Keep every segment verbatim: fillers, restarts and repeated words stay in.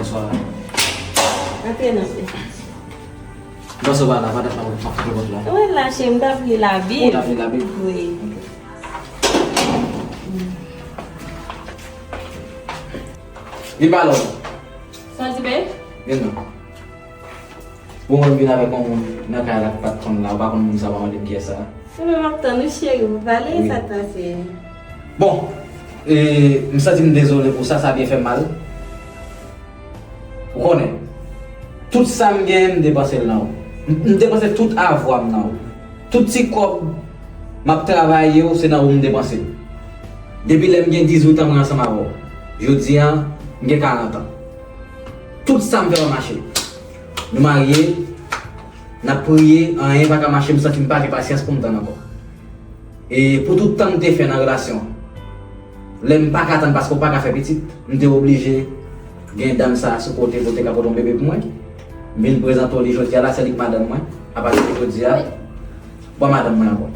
Bonswa. Antre non, cheri. Bonswa, pa la, pa dat la, pa fout pòt la. Wi, la, cheri, m t ap li Labib. Ou t ap li Labib? Wi. Ok. Vin pale w. Sa w di, babe? Vin non. Bon, mwen vin avèk yon moun nan kay la k pa t konn la, ou pa konn moun sa, ou pa mande m kiyès sa. Mwen menm m ap tann ou, cheri, pou pale, wi, sa k pase? Bon, e, m santi m dezole pou sa, sa byen fè m mal. Ou konnen, tout sa m genyen, m depanse l nan ou. M, m depanse tout avwa m nan ou. Tout ti kòb m ap travay yo, se nan ou m depanse l. Depi lè m gen dizuit an, mwen ansanm avè w. Jodi a, m gen karant an. Tout sa m fè pa mache. Nou marye, n ap priye, anyen pa ka mache, m santi m pa gen pasyans pou m tann ankò. E pou tout tan m te fè nan relasyon an, lè m pa ka tann paske w pa ka fè pitit, m te oblije gen dam sa a sou kote pou te ka pote yon bebe pou mwen. M vin prezante w li jodi a la, se li k madanm mwen. Apati de jodi a, wi, ou pa madanm mwen ankò.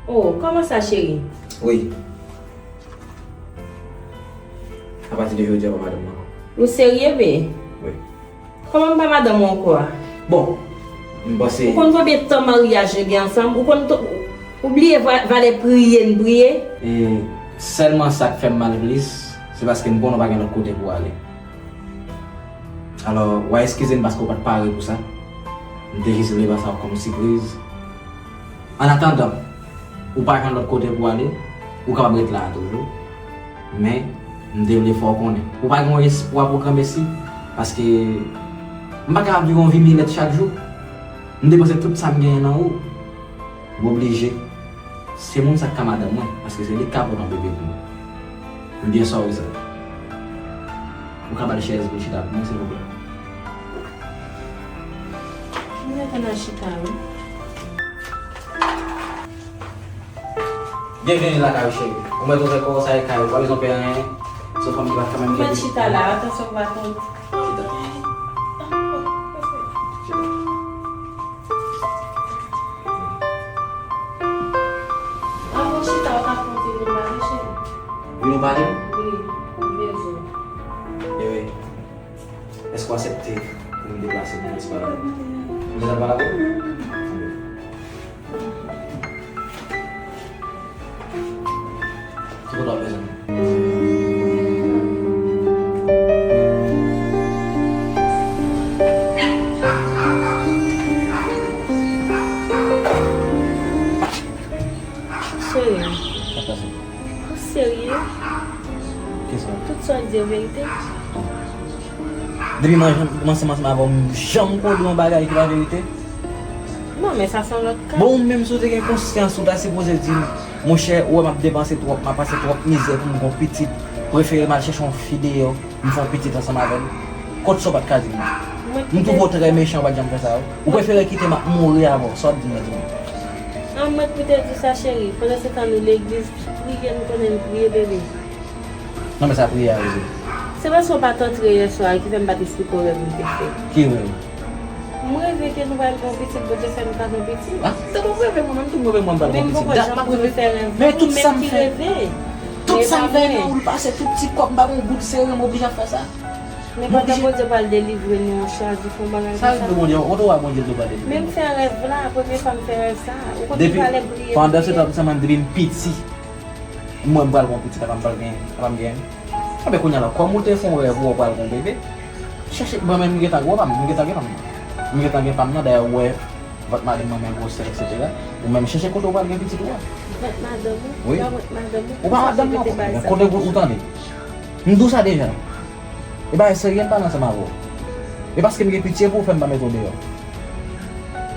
Oh, kòman sa, cheri? Wi. Apati de jodi a, ou pa madanm mwen ankò. Ou serye, be? Wi. Kòman m pa madanm ou ankò a? Bon, m panse. Ou konn konbyen tan maryaj nou gen ansanm? Ou konn to-, ou bliye va-, valè priye n priye? E sèlman sa k fè m mal plis, se paske m konnen w pa gen lòt kote pou w ale. Alò, w a eskize m paske w pa t pare pou sa. M te jis vle ba sa w kòm sipriz. An atandan, ou pa jwenn lòt kote pou w ale, ou kapab ret la a toujou. Men, m te vle fè w konnen. Ou pa gen yon espwa pou granmesi, paske m pa ka ap viv yon vi milèt chak jou. M depanse tout sa m genyen nan ou. M oblije. Se moun sa k ka madanm mwen, paske se li k ka pote yon bebe pou mwen. M byen sòri sa. Ou ka ba l chèz pou l chita pou mwen, silvouplè? M gentan al chita, wi. Byenvini lakay ou, cheri. Ou mèt ouvè kò w, sa e kay ou. Pa bezwen pè anyen. Se yon fanm ki va kanmenm kenbe. Ou mèt chita la, atansyon pou w pa tonbe. Chita. Chita. Avan w chita, ou ka fè yon ti vin pale, cheri? Vin nou pale? Wi, m bezwen w. Ewe, èske w aksepte pou m deplase pou m plis pale avè w? M bezwen pale avè w? Ki kote w ap bezwen m? Cheri. Sa k pase? Ou serye? Kisa? Tout sa w di yo verite? Depi m ansanm, m ansanm avè w, m janm konn yon bagay ki pa verite? Non, men sa se yon lòt ka. Bon, ou menm si w te gen konsyans, ou ta sipoze di m, monchè, ou wè m ap depanse twòp, m ap pase twòp mizè pou m gen yon pitit, prefere m al chèche yon fi deyò, m fè yon pitit ansanm avè l. Kot sa w pa t ka di m? M twouve w trè mechan, ou pa t janm fè sa, wi. Ou prefere kite m ap mouri avè w, sa w ap di m nan, di m? An, mwen pou te di sa, cheri. Pandan se tan nou legliz, priye, m konnen n priye, bebe. Non, men sa priyè a rezon. Se paske w pa t antre yè swa a ki fè m pa t esplike w rèv m te fè. Ki rèv? M reve ke nou pral gen yon pitit, Bondye fè m pa gen pitit. Ah, tankou m reve mwen menm tou, m reve mwen pral gen yon pitit. Dat m ap reve. Men tout sa m fè. Tout sa m fè nan woul pase, tout ti kòb, m pa gen yon goud sere, m oblije ap fè sa. Men pandan Bondye pral delivre nou, w chwazi fè yon bagay konsa. Sa rive Bondye, ou te wè Bondye te pral delivre. Men m fè rèv la, premye fwa m fè rèv sa. Ou konn ki valè priye. Depi, pandan se tan, sa mwen depi m piti. Mwen, m pral gen yon pitit, apa m pral gen, apa m gen. Enben, kounye a la, kòm ou te fè yon rèv ou wè w pral gen yon bebe, chèche, mwen menm, m gentan gen pa m, m gentan gen pa m nan. M gentan gen pa m nan, dayè, ou wè vant madanm mwen, men gwosè, etsetera. Ou menm, chèche kote w pral gen pitit ou a. Vant madanm ou? Wi. Pa vant madanm ou? Ou pa madanm mwen, kote ou, ou tande? M di w sa deja. E bagay serye m pale ansanm avè w. E paske m gen pitye pou w fè m pa mete w deyò.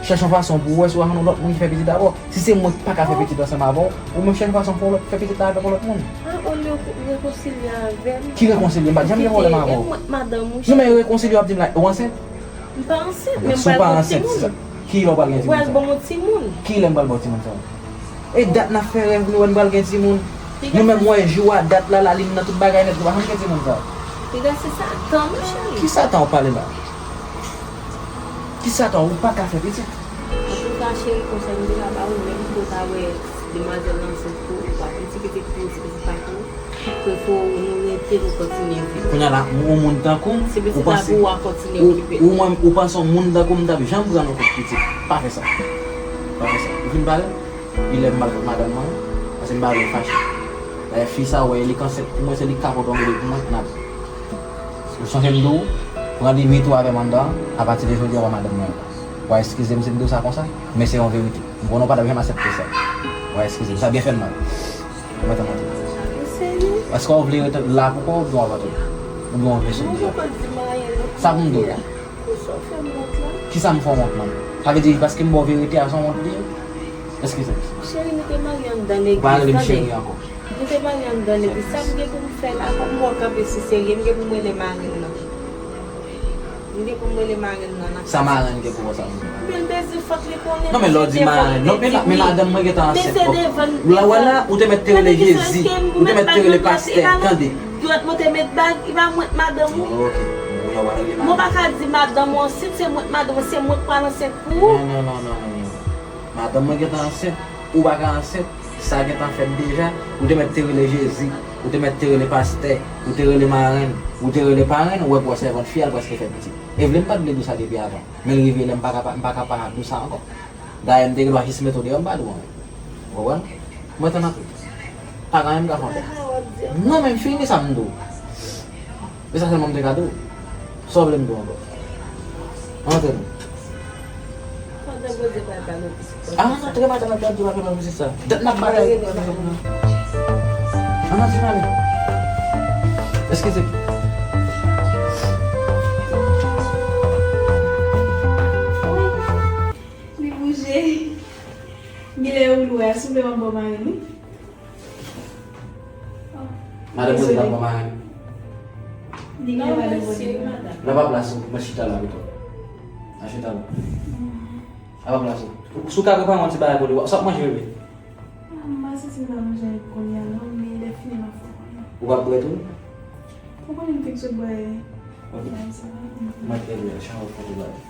Chèche yon fason pou w wè si w pa jwenn yon lòt moun ki fè pitit avè w. Si se mwen ki pa ka fè pitit ansanm avè w, ou menm chèche yon fason pou w fè pitit la avèk yon lòt moun. Ah, olye w rekonsilye avè m. Ki rekonsilye? M pa t janm gen pwoblèm avè w. Non, men rekonsilye, w ap di m la, ou ansent? M pa ansent, men m pral gen yon timoun. Ki lè w pral gen timoun sa? Ou pral ban m yon timoun. Ki lè m pral ba w timoun sa? E dat n ap fè rèv nou wè n pral gen timoun. Nou menm wè jou a, dat la, lalin nan, tout bagay nèt, nou pa janm gen timoun sa. Piga se Satan, wi, cheri. Ki Satan w ap pale la? Ki Satan? Ou pa ka fè pitit. Antouka, cheri, konsèy m te ka ba ou, menm si w ta wè demwazèl lan ansent pou ou, w ap yon ti pitit pou ou, ti pitit pa pou ou. Ke fò nou rete, nou kontinye viv. Kounye a la, yon moun tankou m, ou panse, ou, ou mwen, ou panse yon moun tankou m t ap janm pran nan kont pitit? Pa fè sa. Pa fè sa. Ou fin pale? Li lè m pral kot madanm mwen, paske m pa vle fache. Dayè, fi sa, ou wè, li k ansent pou mwen, se li k ka pote yon bebe pou mwen, n ap. Ou sonje m di w, pran limit ou avè m anndan, apati de jodi a, w a madanm mwen la. W a eskize m si m di w sa konsa, men se yon verite. M konnen w pa t ap janm aksepte sa. W a eskize m, sa byen fè m mal. Mwen tann antre. Ou serye? Èske w vle rete la pou kò w oubyen w ap antre? Oubyen w vle sot deyò? Mwen poko di m anyen non. Sa pou m di w la? Pou sa w fè m wont la? Kisa m fè w wont la? Sa vle di paske m ba w verite a, se yon wont li ye? Eskize m. Cheri, nou te marye anndan legliz, tande. Ou pa rele m cheri ankò. Nou te marye anndan legliz. Sa m gen pou m fè la, kòm m wè w kanpe sou serye, m gen pou m rele marenn nan. M gen pou m rele marenn nan nan. Sa marenn gen pou wè sa m di? Men l bezwen fòk li konnen. Non, men lè w di marenn, non, men, men madanm mwen gentan ansent. Lè w wè la, ou te mèt te rele Jezi, ou te mèt te rele pastè, tande. Dwèt mwen te met bag, li pa mwen madanm ou. Ok. Mwen pa ka di madanm ou ansent, se mwen madanm ou, se mwen k pral ansent pou ou. Non, non, non, non, non, non. Madanm mwen gentan ansent, ou pa ka ansent, sa gentan fèt deja, ou te mèt te rele Jezi, ou te mèt te rele pastè, ou te rele marenn, ou te rele parenn, ou wè pou wè sèvant fi a l prèske fè pitit. E vle m pa t vle di w sa depi avan, men l rive lè m pa ka pa, m pa ka pa di w sa ankò. Dayè m te gen dwa jis mete w deyò, m pa di w anyen. Ou konprann? Mwen tann antre. Pa gen anyen m ka fè ankò. Non, men m fini sa m di w. E sa sèlman m te ka di w. Sa w vle m di w ankò? Antre non. Pandan Bondye pral ba nou pitit sa. Ah, antre madanm nan pèdi w ap pran pitit sa. Tèt n ap batay. Ann antre n ale. Eskize. Li bouje. Gen lè ou lwe a, souple m ap ba w mari m wi. Madan Bondye pa pran marenn. Li gen madan Bondye. Nan pa plas ou, mwen chita la pito. A chita la. A pa plas ou. Si w ka prepare yon ti bagay pou li, sa w ap manje bebe? Ah, m pa santi m ka manje anyen kounye a non, men lè fini m ap fè w konnen. Ou p ap bwè tou? Ou konnen m fèk sot bwè bagay sa. Mwen te bwè, chan w ap fè tou bagay.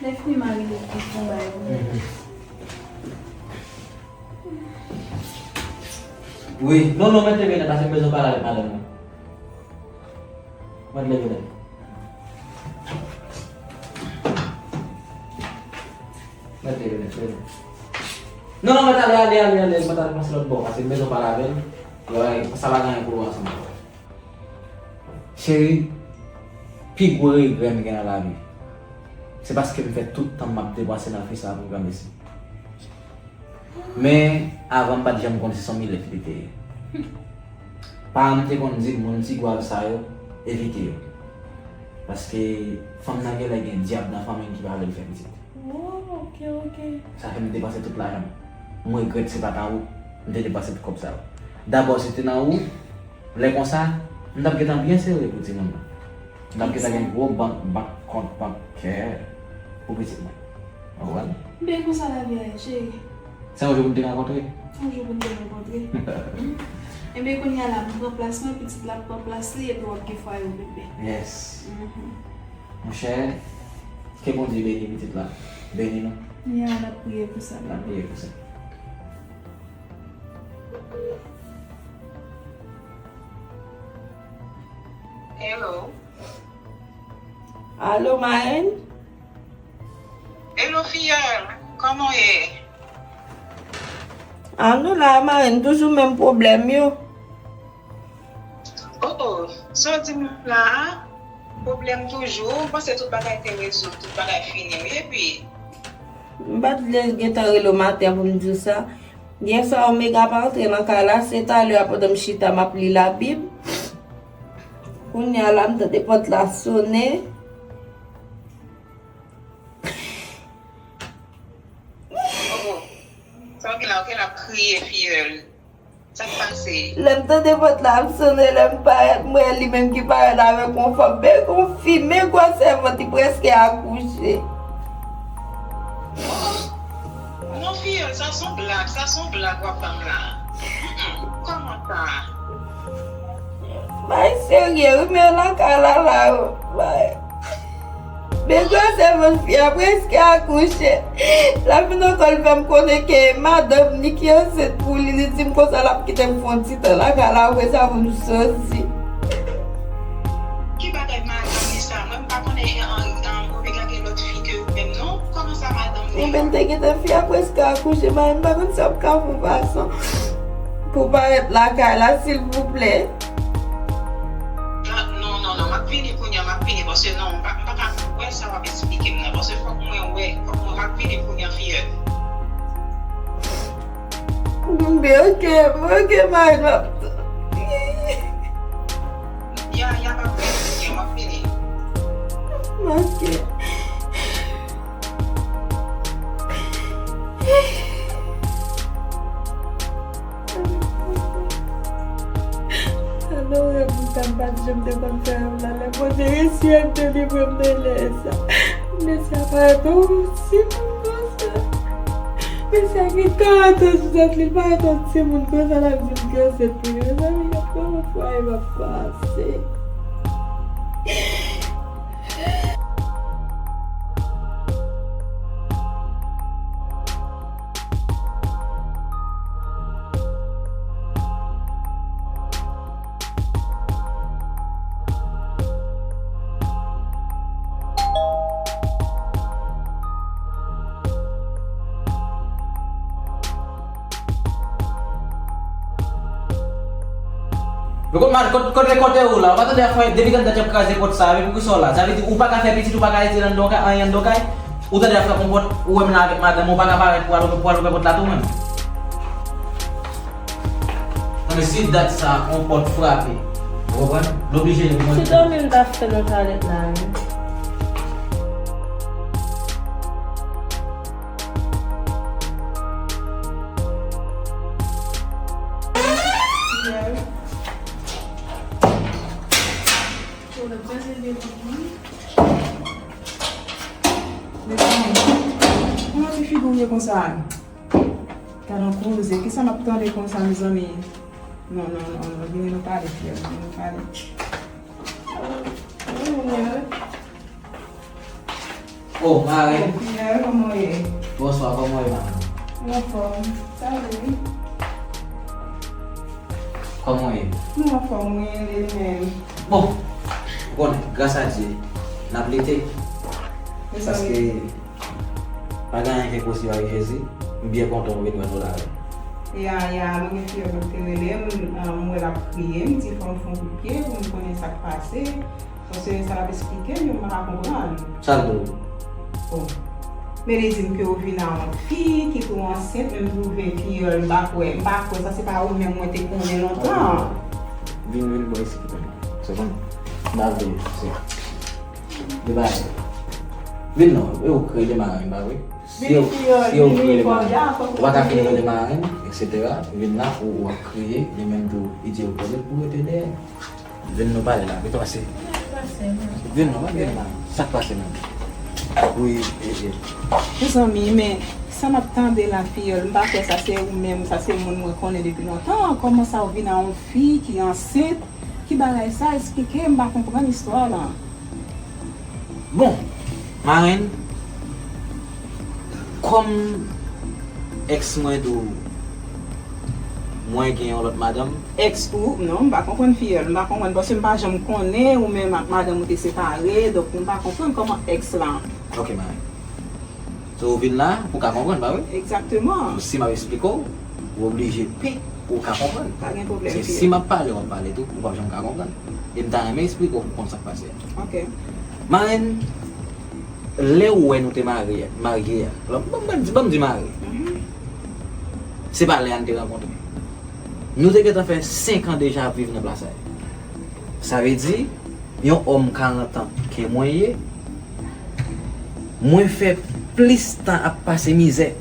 Lè fini m a rele pou fè yon bagay pou mwen. Wi, non, non, mete vini, paske m bezwen pale avèk madanm nan. Mete vini. Mete vini, vini. Non, non, mete ale, ale, ale, ale, mete ale pase lòt bò, paske m bezwen pale avè l. Yo, sa pa gen anyen pou l wè ansanm avè l. Cheri, pi gwo regrè m gen nan lavi, se paske m fè tout tan m ap depanse nan fi sa a pou granmesi. Men, avan m pa t janm konn si se yon milèt li te ye. Paran m te konn di m, moun ti gwav sa yo, evite yo. Paske fanm nan genlè gen dyab nan fanmi l ki pa vle l fè pitit. Oh, ok, ok. Sa fè m depanse tout lajan m. M regrèt se pa ta ou m te depanse tout kòb sa yo. Dabò, si te nan ou, lè konsa, m t ap gentan byen sere pou timoun nan. M t ap gentan gen gwo bank, bank, kont bankè pou pitit mwen. Ou konprann? Men konsa lavi a ye, cheri. Se yon jou pou n te rankontre. Se yon jou pou n te rankontre. Enben, kounye a la, m pran plas mwen, pitit la ap pran plas li, epi w ap gen fwaye w, bebe. Yes. Mhm. Monchè, ke Bondye beni pitit la. Beni nou. Ya, n ap priye pou sa. N ap priye pou sa. Hello. Alo, Marenn? Hello, fiyèl. Kòman w ye? A, nou la, Marenn, toujou menm pwoblèm yo. Oh, oh, sa w di m la a? Pwoblèm toujou? M panse tout bagay te rezoud, tout bagay fini, wi, epi? M pa t vle gentan rele w maten an pou m di w sa. Yè swa, Omega pa antre nan kay la, se talè a pandan m chita, m ap li Labib. Kounye a la, m tande pòt la sonnen. Oh, oh. Sa w gen la, ou gen la ap kriye, fiyèl. Sa k pase? Lè m tande pòt la ap sonnen, lè m parèt, m wè li menm ki parèt avèk yon fanm, men gon fi, men gwosè vant, li prèske akouche. Non, fiyèl, sa s on blag, sa s on blag w ap ban m la. Mm, mm, kòman sa? Bay serye, wi, men nan kay la, la, bay. Men gwosè vant fi a prèske akouche. L ap vin ankò, l fè m konnen ke madanm li ki ansent pou li, li di m konsa l ap kite m fè yon ti tan lakay la, apre sa pou m sòti. Ki bagay madanm li sa? Mwen m pa konnen an, an, ou vin gade lòt fi ke ou menm non. Kòman sa madanm li? Ou menm te gentan fi a prèske akouche, m pa konn si w ap ka fè yon fason pou parèt lakay la, silvouplè. Non, non, non, non, m ap vini kounye a, m ap vini, paske non, m pa, m pa ka kwè sa w ap eksplike m nan, paske fòk mwen wè, fòk mwen, m ap vini kounye a, fiyèl. Oke, oke, mari, m ap. Ya, ya, m ap vini kounye a, m ap vini. Oke. Sa donnen pou sa m pa t janm te konn fè rèv la. Lè Bondye resi ap delivre m nan lè sa. Mesye a parèt yon timoun konsa. Mesye a gen karant an sou tèt li, l parèt yon timoun konsa, l ap di m ke se pou li. Mezanmi, gad kòman fwaye m ap pase. Men kot, kot, kot, kote ou la? Ou pa tande afè depi tande t ap kraze pòt sa a, men poukisa w la? Sa vle di ou pa ka fè pitit, ou pa ka rete anndan kay, anyen anndan kay? Ou tande afè konpòt, ou menm la avèk madanm ou, ou pa ka parèt pou al, pou al ouvè pòt la tou menm? Nan men si dat sa, yon pòt frape. Ou konprann? L oblije li mwen. Se dòmi m t ap fè nan twalèt la, wi. Mezanmi, kòman ti figi w ye konsa? Gad yon koze, kisa m ap tande konsa, mezanmi? Non, non, non, non, vini nou pale, fiyèl, vini nou pale. Oh, marenn. Pierre, kòman w ye? Bonswa, kòman w ye, marenn? Mwen anfòm. Salut. Kòman w ye? Mwen anfòm, wi, e li menm? Bon, ou konnen, gras a Dye, n ap lite. Paske pa gen anyen ki enposib avèk Jezi. M byen kontan w vin wè nou la, wi. Ya, ya, mwen gen fiyèl mwen te rele m, m wè l ap kriye, m di fò m fè yon kout pye pou m konnen sa k pase. Paske sa l ap esplike m yo, m pa ka konprann. Sa l di w? Bon. Men li di m ke w vin a yon fi ki tou ansent, men m twouve fiyèl, m pa kwè, m pa kwè sa se pa ou menm mwen te konnen lontan an. Vin, vin bò isit pou mwen. Se bon? M pa vle, se de bagay. Vin non, e ou k rele marenn, pa vre? Si ou, si ou k rele marenn, ou pa ka fin rele marenn, et cetera. Vin la, ou, ou ap kriye, li menm tou, li di ou konnen pou rete dèyè. Vin nou pale la, vin pase. Vin non, pa vin la. Sa k pase menm? Wi, e, e. Mezanmi, men sa m ap tande la, fiyèl, m pa kwè sa se ou menm, sa se moun mwen konnen depi lontan. Kòman sa ou vin a yon fi ki ansent? Ki bagay sa? Esplike m, m pa konprann istwa la. Bon, marenn, kòm èks mwen di w, mwen gen yon lòt madanm. Èks ou? Non, m pa konprann fiyèl, m pa konprann, paske m pa janm konnen ou menm ak madanm ou te separe, donk m pa konprann kòman èks la. Ok, marenn. So, ou vin la pou w ka konprann, pa vre? Egzakteman. So, si m ap esplike w, ou oblije pe pou w ka konprann. Pa gen pwoblèm, fiyèl. Se si m ap pale, w ap pale tou, ou p ap janm ka konprann. E m ta renmen esplike w pou w konn sa k pase a. Ok. Marenn, lè ou wè nou te mare, marye a, ban m, ban m di, ban m di mare. Mhm. Se pa lè a n te rankontre. Nou te gentan fè senk an deja ap viv nan plas sa yo. Sa vle di, yon òm karant an ke mwen ye, mwen fè plis tan ap pase mizè,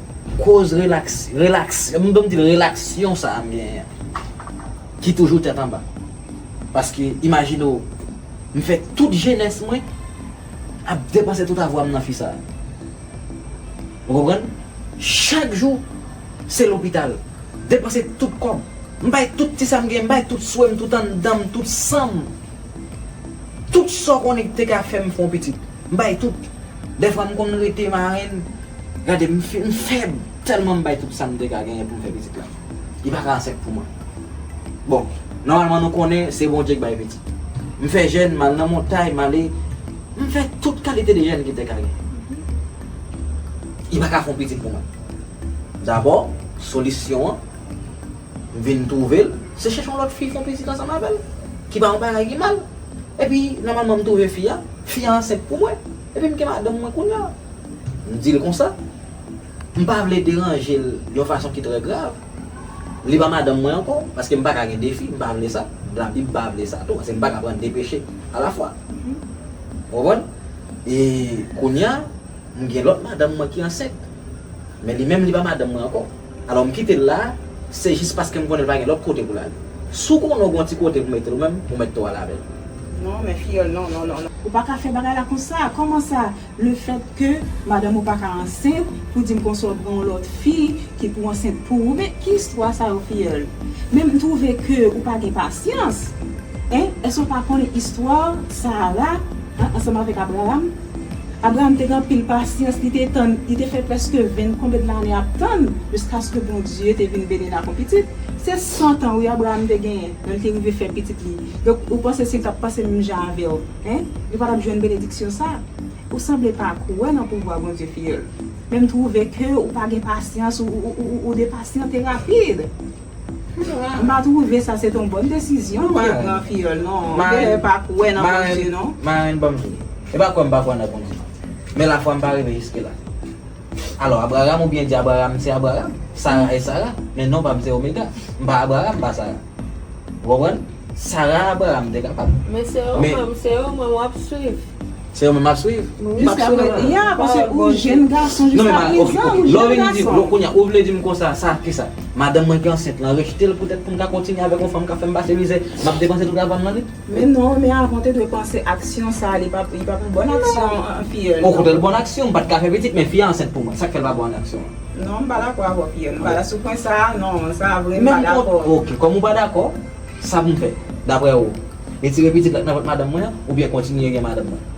koz relaks, relaks, m, m di relaksyon sa a m genyen an, ki toujou tèt anba. Paske, imajine w, m fè tout jenès mwen ap depanse tout avwa m nan fi sa a. Ou konprann? Chak jou, se lopital. Depanse tout kòb. M bay tout ti sa m gen, m bay tout swè m, tout anndan m, tout san m. Tout sa w konnen ki te ka fè m fè yon pitit. M bay tout. Dèfwa m konn rete marenn. Gade, m fi-, m fèb. Tèlman m bay tout sa m te ka genyen pou m fè pitit la. Li pa ka ansent pou mwen. Bon, nòmalman nou konnen se Bondye k bay pitit. M fè jèn, m al nan montay, m ale, m fè tout kalite de jèn ki te ka gen. Li pa ka fè yon pitit pou mwen. Dabò, solisyon an, m vin twouve l, se chèche yon lòt fi fè yon pitit ansanm avè l, ki pa yon bagay ki mal. Epi, nòmalman, m twouve fi a, fi a ansent pou mwen. Epi m gen madanm mwen kounye a. M di l konsa. M pa vle deranje l yon fason ki trè grav. Li pa madanm mwen ankò, paske m pa ka gen de fi, m pa vle sa. Labib pa vle sa tou, paske m pa ka pran de peche alafwa. Ou konprann? E kounye a, m gen lòt madanm mwen ki ansent. Men li menm, li pa madanm mwen ankò. Alò, m kite l la, se jis paske m konnen l pa gen lòt kote pou l ale. Si w konnen w gen yon ti kote pou mete l ou menm, ou mèt tou al avè l. Non, men fiyòl, non, non, non, non. Ou pa ka fè bagay la konsa. Kòman sa? Le fèt ke madanm ou pa ka ansent, pou di m konsa w ap gen yon lòt fi ki pou ansent pou ou. Men ki istwa sa yo, fiyèl? Men m twouve ke ou pa gen pasyans. Hein? Èske w pa konnen istwa Sara, hein, ansanm avèk Abraram? Abraram te gen anpil pasyans, li te tann, li te fè prèske ven konbyen de lane ap tann, jiskaske Bondye te vin beni l ak yon pitit. Se san tan, wi, Abraram te genyen, lè l te rive fè pitit li. Donk, ou panse si l t ap panse menm jan avè w, hein? Li pa t ap jwenn benediksyon sa. Ou sanble pa kwè nan pouvwa Bondye, fiyèl. Men m twouve ke ou pa gen pasyans, ou, ou, ou, ou, ou depasyante rapid. M pa twouve sa se te yon bòn desizyon ou te pran, fiyèl, non. Ou genlè pa kwè nan Bondye, non. Marenn, ban m di w. E pa kwè m pa kwè nan Bondye. Men lafwa m pa rive jiske la. Alò, Abraram, ou byen di Abraram, se Abraram. Sara e Sara. Men non pa m se Omega. M pa Abraram, m pa Sara. Ou konprann? Sara, Abraram te kapab. Men se yo menm, se yo menm w ap swiv. Se yo menm m ap swiv? M p ap swiv ankò. Ya, paske ou jèn gason jiska prezan, ou jèn gason. Non, men, ok, ok. Lè w vin di, lè kounye a, ou vle di m konsa, sa, kisa? Madanm mwen ki ansent lan rejte l poutèt pou m ka kontinye avèk yon fanm k ap fè m pase mizè, m ap depanse tout lavi m nan li? Men non, men avan w te dwe panse aksyon sa, li p ap, li p ap yon bòn aksyon, an, fiyèl, non. Okontrè, l bòn aksyon, m pa t ka fè pitit, men fi a ansent pou mwen. Sa k fè l pa bòn aksyon an? Non, m pa dakò avè w, fiyèl. M pa dakò sou pwen sa a, non, sa a vre, m pa dakò. Ok, kòm ou pa dakò, sa pou m fè, daprè ou? Retire pitit la nan vant madanm mwen an, oubyen kontinye gen madanm mwen?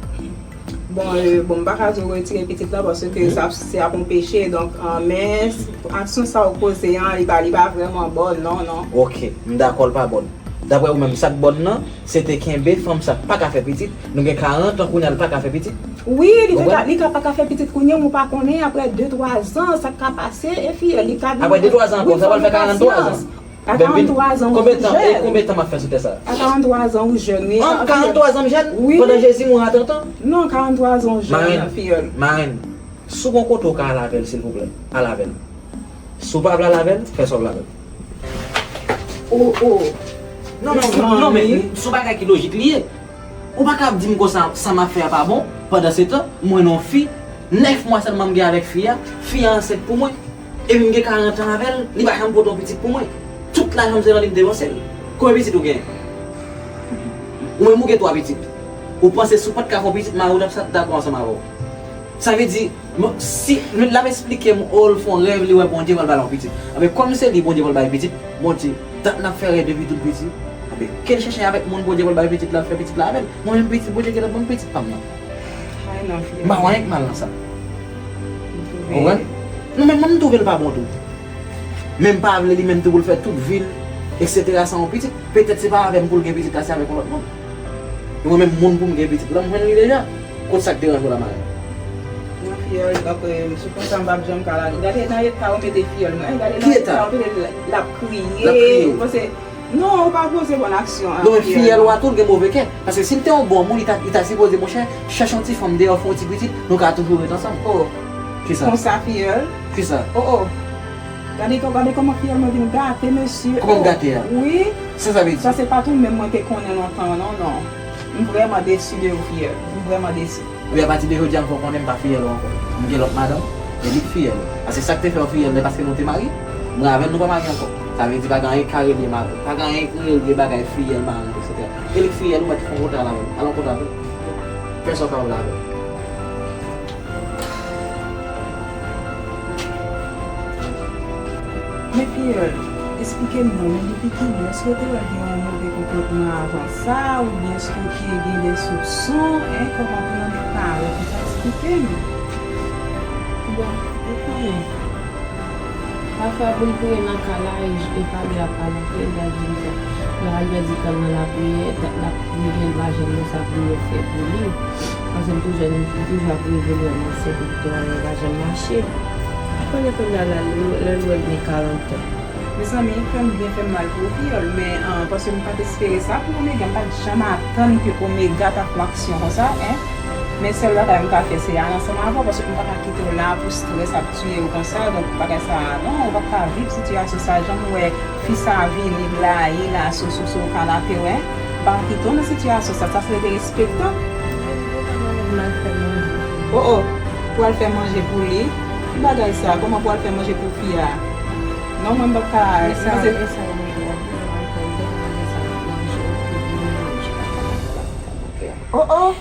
Bon, euh, bon, m pa ka di w retire pitit la, paske sa, se ap yon peche, donk, euh, men aksyon sa ou poze an, li pa, li pa vrèman bòn, non, non. Ok, m dakò, l pa bòn. Daprè ou menm, sa k bòn nan, se te kenbe fanm sa k pa ka fè pitit. Nou gen karant an kounye a, l pa ka fè pitit. Wi, li te ka, li ka pa ka fè pitit kounye a, men ou pa konnen, apre de, twa zan, sa k ka pase, e fiyèl, li ka vin. Apre de, twa zan ankò, sa pral fè karant twa zan. A karant twa zan, ou jèn. Konbyen tan, e konbyen tan m ap fè sou tè sa? A karant twa zan, ou jèn, wi. An, karant twa zan, m jèn? Wi. Pandan Jezi mouri a trant an? Non, karant twa zan, ou jèn, fiyèl. Marenn, marenn, si w gon kote w ka al avè l, silvouplè, al avè l. Si w pa vle al avè l, fè sa w vle avè l. Oh, oh. Non, non, non, men, se yon bagay ki lojik li ye. Ou pa ka ap di m konsa, sa m ap fè a pa bon. Pandansetan, mwen nan yon fi, nèf mwa sèlman m gen avèk fi a, fi a ansent pou mwen. Epi m gen karant an avè l, li pa janm pote yon pitit pou mwen. Tout lajan m se nan li m depanse l. Konbyen pitit ou gen? Ou menm ou gen twa pitit. Ou panse si w pa t ka fè yon pitit, mari w t ap sa dakò ansanm avè w? Sa vle di, m, si, l ap esplike m, o, l fè yon rèv, li wè Bondye pral ba l yon pitit. Anben, kòm se li Bondye pral bay pitit, Bondye, dat n ap fè rèv depi tou piti. Anben, ke l chèche avèk moun Bondye pral bay pitit la, l fè pitit la avè l. Mwen menm pitit, Bondye genlè ban m pitit pa m nan. Ay, non, fiyèl. M pa wè anyen k mal nan sa. Ou konprann? Non, men mwen, m twouve l pa bon tou. Men m pa vle li menm tou pou l fè tout vi l, etsetera, san yon pitit. Petèt se pa avè m pou l gen pitit la, se avèk yon lòt moun. E mwen menm, moun pou m gen pitit la, m jwenn li deja. Kot sa k deranje w la, marenn? Non, fiyèl, donk, euh, sou konsa, m p ap janm ka lage. Gade nan eta ou mete fiyèl mwen. Gade nan eta ou mete l, l ap kriye. L ap kriye. Ou panse, non, ou pa poze bòn aksyon an, fiyèl. Non, men fiyèl ou a tou, l gen move kè. Paske si l te yon bon moun, li ta, li ta sipoze, monchè, chèche yon ti fanm deyò, fè yon ti pitit, nou ka toujou ret ansanm. Oh. Kisa? Konsa, fiyèl? Kisa? Oh, oh. Gade, gade kòman fiyèl mwen vin gate, mesye. Kòman m gate a? Wi. Sa sa vle di? Sa se pa tou menm mwen te konnen lontan, non, non. M vrèman desi de ou, fiyèl. M vrèman desi. Epi apati de jodi a, m fè w konnen m pa fiyèl ou ankò. M gen lòt madanm, e li k fiyèl ou. Paske sa k te fè w fiyèl, se paske nou te marye. Mwen avè l, nou pa marye ankò. Sa vle di pa gen anyen k ka rele madanm. Pa gen anyen k rele bagay fiyèl, madanm, etsetera. E li k fiyèl ou, mèt fè yon kontra avè l. Al yon kontra avè l. Fè sa w kapab la avè l. Men fiyèl, Eksplike m non, men depi kilè? Èske w te wè l gen yon move konpòtman avan sa, oubyen èske w te gen de soupson, en, kòman pou yon nèg parèt konsa? Eksplike m. Bon, ou konnen, pafwa pou l priye nan kay la, e, e pale a pale anpil, gad Jennifer. Lè Albert di ke l nan lapriyè, dat l ap priye, l pa janm wè sa pou l fè pou li. Paske m toujou, m toujou ap revele nan sèvitè a, yo pa janm mache. Ou konnen kounye a la, lè l wè l gen karant an. Mezanmi, kè m byen fè m mal pou ou, Fiyòl, men, ah, paske m pa t espere sa pou Omega, m pa t janm atann ke Omega t ap fè yon aksyon konsa, en. Men sèl bagay m ka fè, se ale ansanm avè w, paske m pa ka kite w la pou estrès ap tiye w konsa, donk bagay sa a, non, ou p ap ka viv sitiyasyon sa, jan m wè fi sa a vini, blayi la, sou, sou, sou kanape w, en. M pa ka kite w nan sitiyasyon sa, sa se derespektan. Oh, oh, pou al fè manje pou li? Ki bagay sa? Kòman pou al fè manje pou fi a? Non, mwen m p ap ka, mwen se... Oh, oh!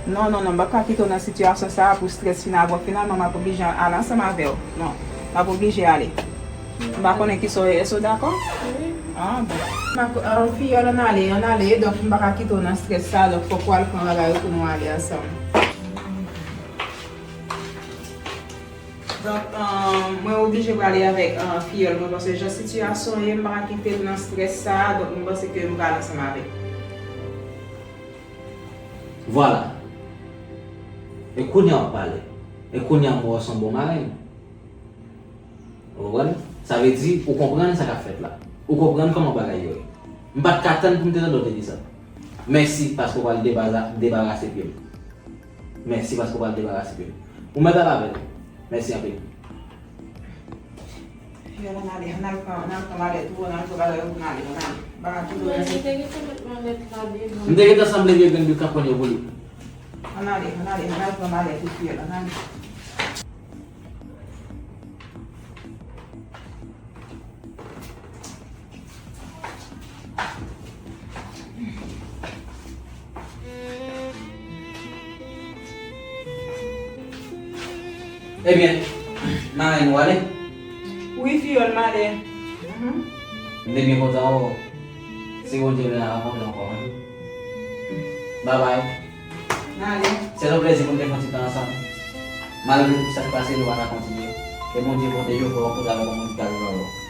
Non, non, non, m p ap ka kite w nan sitiyasyon sa a pou estrès fin avè w. Finalman, m ap oblije ale ansanm avè w. Non, m ap oblije ale. M pa konnen kisa w ye, èske w dakò? Wi. Ah, bon. M pa ko-, ah, Fiyòl, ann ale, ann ale, donk m pa ka kite w nan estrès sa, donk fòk w al pran bagay ou pou nou ale ansanm. Donk, ah, mwen oblije prale avèk, ah, Fiyòl mwen, paske jan sitiyasyon ye, m pa ka kite l nan estrès sa a, donk mwen panse ke m prale ansanm avè l. Vwala. E kounye a w ap pale. E kounye a m wè w se yon bon marenn. Ou konprann? Sa vle di, ou konprann sa k ap fèt la. Ou konprann kòman bagay yo ye. M pa t ka tann pou m te tande w te di sa. Mèsi paske w pral debaza-, debarase pye m. Mèsi paske w pral debarase pye m. Ou mèt al avè l. Mèsi anpil. Fiyòl, ann ale, ann al pran, ann al pran malèt ou, ann al pran bagay ou pou n ale, ann ale. M pa ka kite w nan... Mwen, m te gentan met malèt la devan. M te gentan sanble vye grenn bik k ap pran yo pou li. Ann ale, ann ale, ann al pran malèt ou, Fiyòl, ann ale. Ebyen, marenn, ou ale? Wi, Fiyòl, m ale. Mhm. M te byen kontan wè w. Si Bondye vle, n a rankontre ankò, wi. Babay. N ale. Se yon plezi pou n te fè yon ti tan ansanm. Malgre tout sa k pase, nou pa ka kontinye. Ke Bondye pwoteje w, fè w rankontre avèk yon moun ki ka viv avè w.